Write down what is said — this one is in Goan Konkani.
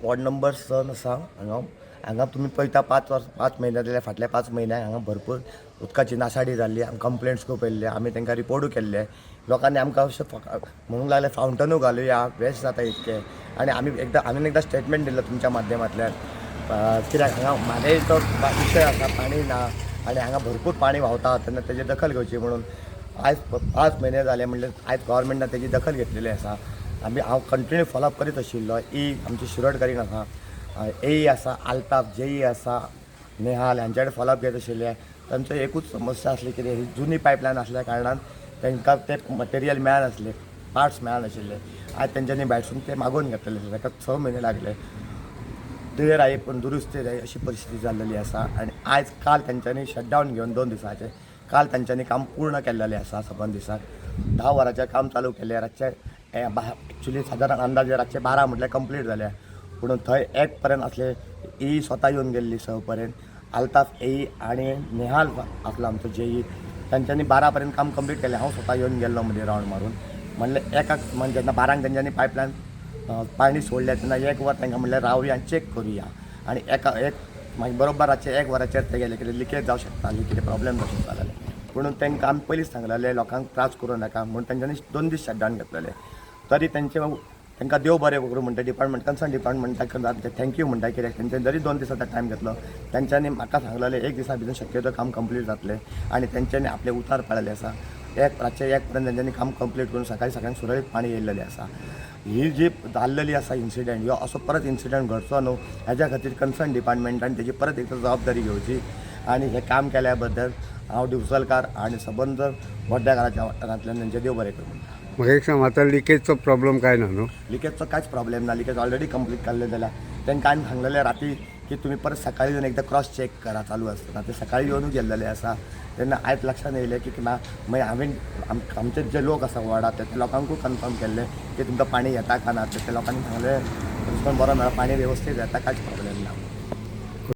वॉर्ड नंबर सन आसा हांगा. हांगा तुमी पळयता, 5 वर्स, 5 म्हयने जाल्यार, फाटल्या 5 म्हयन्याक हांगा भरपूर उदकाची नासाडी जाल्ली. आमकां कंप्लेंट्स खूब येयल्ले, आमी तांकां रिपोर्टूय केल्ले. लोकांनी आमकां अशें म्हणूंक लागले, फावंटनूय घालुया, वेस्ट जाता इतकें. आनी आमी एकदां आमी एकदां स्टेटमेंट दिल्लो तुमच्या माध्यमांतल्यान, कित्याक हांगा म्हादयचो विशय आसा, पाणी ना आनी हांगा भरपूर पाणी व्हांवता, तेन्ना तेजी दखल घेवची म्हणून. आयज 5 म्हयने जाले म्हणल्यार आयज गव्हर्मेंटान तेजी दखल घेतलेली आसा. आमी हांव कंटिन्यू फॉलोअप करीत आशिल्लो. ई आमची शिरोडकारीण आसा, एई आसा, आल्ताफ जेई आसा, नेहाल हांचे कडेन फॉलोअप घेत आशिल्ले. तांचो एकूच समस्या आसली, कितें ही जुनी पायपलायन आसल्या कारणान तांकां ते मटेरियल मेळनासलें, पार्ट्स मेळनाशिल्ले. आयज तेंच्यांनी भायरसून ते मागोवन घेतलेले. ताका 6 म्हयने लागले. देर आहे पण दुरुस्ती जाय अशी परिस्थिती जाल्लेली आसा. आनी आयज काल तेंच्यांनी शटडावन घेवन 2 दिसाचे काल तेंच्यांनी काम पूर्ण केल्लेलें आसा. सबंद दिसाक 10 वरांचेर काम चालू केलें. रातचें एक्चुली सादारण अंदाजे रातचे 12 म्हटल्यार कंप्लीट जालें. पूण थंय 1 पर्यंत आसले. ई स्वता येवन गेल्ली 6 पर्यंत. आल्ताफ एई आनी नेहाल आसलो आमचो जेई, तांच्यांनी 12 पर्यंत काम कंप्लीट केलें. हांव स्वता येवन गेल्लो मदीं रावंड मारून. म्हणलें एकाक म्हणजे जेन्ना 12क तेंच्यांनी पायपलायन पाणी सोडलें तेन्ना 1 वर तांकां म्हणलें, रावया आनी चॅक करुया. आनी एका एक मागीर बरोबर रातचे 1 वराचेर ते गेले. कितें लिकेज जावं शकताली, कितें प्रॉब्लेम जावं शकताले. पूण तांकां आमी पयलींच सांगलेलें, लोकांक त्रास करूं नाका म्हूण. तेंच्यांनी 2 दीस शटडावन घेतलेले. तरी तेंचे तांकां देव बरें करूं म्हणटा. डिपार्टमेंट, कन्सर्न डिपार्टमेंटाक thank you म्हणटा, कित्याक तेंच्यांनी जरी 2 दिसांचो टायम घेतलो, तेंच्यांनी म्हाका सांगलेलें एक दिसा भितर शक्यतो काम कंप्लीट जातलें आनी तेंच्यांनी आपलें उतार पाळिल्लें आसा. एक रातचे 1 पर्यंत तेंच्यांनी काम कंप्लीट करून सकाळी सगळ्यांक सुरळीत पाणी येयल्लेलें आसा. ही जी जाल्लेली आसा इन्सिडंट, ह्यो असो परत इन्सिडंट घडचो न्हू हेज्या खातीर कन्सर्न डिपार्टमेंटान तेजी परत एकदां जबाबदारी घेवची. आनी हें काम केल्या बद्दल हांव दिवचलकार आनी सबंद बोड्ड्याकाराच्या वाठारांतल्यान तेंचें देव बरें करूं म्हणटा. म्हाका एक सांग, आतां लिकेजचो प्रॉब्लम काय ना न्हू? लिकेजचो कांयच प्रॉब्लेम ना. लिकेज ऑलरेडी कंप्लीट केल्लें जाल्यार तांकां आमी सांगलेलें राती की तुमी परत सकाळी येवन एकदां क्रॉस चॅक करा चालू आसतना. ते सकाळी येवनूच गेल्लेले आसा. तेन्ना आयज लक्षांत येयलें की ना, मागीर हांवें आमचे जे लोक आसा वॉर्डात, ते लोकांकूय कन्फर्म केल्लें की तुमकां पाणी येता का ना. ते लोकांनी सांगलें, रिस्पॉन्स बरो मेळ्ळो, पाणी वेवस्थीत येता, कांयच प्रॉब्लेम.